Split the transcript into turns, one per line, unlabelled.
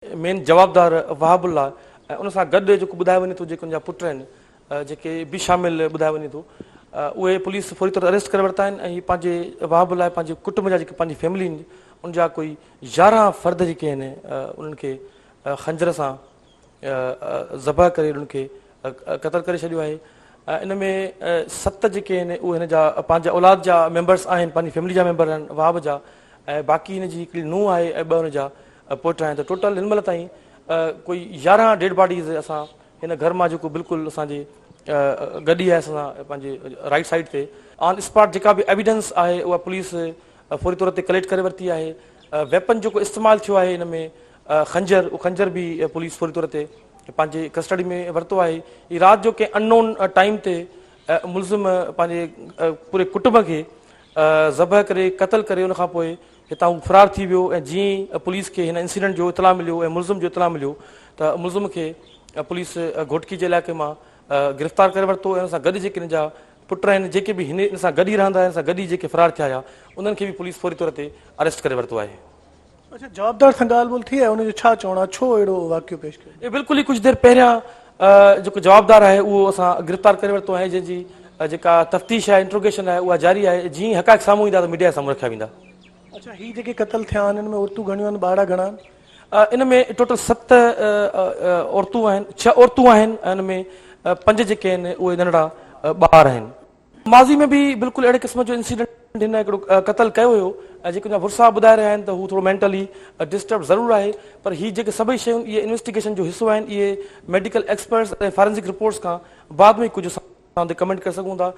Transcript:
مين جوابدار وهاب الله ۽ ان سان گڏ جيڪو ٻڌايو وڃي ٿو جيڪي ان جا پٽ آهن جيڪي به شامل ٻڌايو وڃي ٿو اهي پوليس فوري طور تي اريسٽ ڪري ورتا آهن ۽ هي پنهنجي وهاب الله پنهنجي ڪٽنب جا جيڪي پنهنجي فيملي ان جا ڪوئي 11 فرد جيڪي آهن انهن کي خنجر سان ذبح ڪري انهن کي قتل ڪري ڇڏيو آهي ان ۾ 7 جيڪي آهن اهي هن جا پنهنجا اولاد جا ميمبرس آهن پنهنجي فيملي جا ميمبر آهن وهاب جا ۽ باقي هن جي هڪڙي نونهن آهي ۽ 2 هن جا پوئٽا آهن ته ٽوٽل هن مهل تائين ڪوئي 11 ڊيڊ باڊيز اسان هن گهر مان جيڪو بلڪل اسان جي گڏ ئي آهي اسان سان پنهنجي رائيٽ سائيڊ تي آن اسپاٽ جيڪا به ايويڊنس آهي اها پوليس فوري طور تي ڪليڪٽ ڪري ورتي آهي. ويپن جيڪو استعمال ٿيو آهي ان ۾ خنجر اهو خنجر به پوليس فوري طور تي پنهنجي ڪسٽڊي ۾ ورتو آهي. هي رات جو ڪنهن ان نون ٽائيم تي ملزم پنهنجي پوري ڪٽنب کي ذبح ڪري قتل ڪري ان کان پوء هتان هو فرار ٿي ويو ۽ جيئن ئي پوليس کي هن انسيڊنٽ جو اطلاع مليو ۽ ملزم جو اطلاع مليو ته ملزم کي پوليس گهوٽڪي جي علائقي مان گرفتار ڪري ورتو ۽ ان سان گڏ جيڪي هن جا پٽ آهن جيڪي به هن سان گڏ ئي رهندا هن سان گڏ ئي جيڪي فرار ٿيا هيا انهن کي به پوليس فوري طور تي اريسٽ ڪري ورتو آهي.
اڇا جوابدار سان ڳالهه ٻولهه ٿي آهي ان جو ڇا چوڻ آهي ڇو اهڙو واقعو پيش ڪيو؟
اهو بلڪل ئي ڪجهه دير پهريان جيڪو جوابدار آهي اهو اسان گرفتار ڪري ورتو آهي جنهن جي جيڪا تفتيش آهي انٽروگيشن آهي اها جاري آهي جيئن ئي حقائق سامهون ايندا ته ميڊيا جي سامهون رکيا ويندا.
اڇا هي جيڪي قتل ٿيا آهن ان ۾ عورتون گهڻيون آهن ٻارڙا گهڻا آهن؟
ان ۾ ٽوٽل 7 عورتون آهن، 6 عورتون آهن ۽ ان ۾ 5 جيڪي آهن اهي ننڍڙا ٻار آهن. ماضي ۾ به بلڪل اهڙي قسم جو انسيڊنٽ هن هڪڙو قتل ڪيو هيو ۽ جيڪي ان جا ورثا ٻڌائي رهيا آهن ته هو ٿورو مينٽلي ڊسٽرب ضرور آهي پر هي جيڪي سڀئي شيون اهي انويسٽيگيشن جو حصو آهن اهي ميڊيڪل ايڪسپرٽس ۽ فارنزڪ رپورٽس کان بعد ۾ ڪجهه اسان تي ڪمينٽ ڪري سگهون ٿا.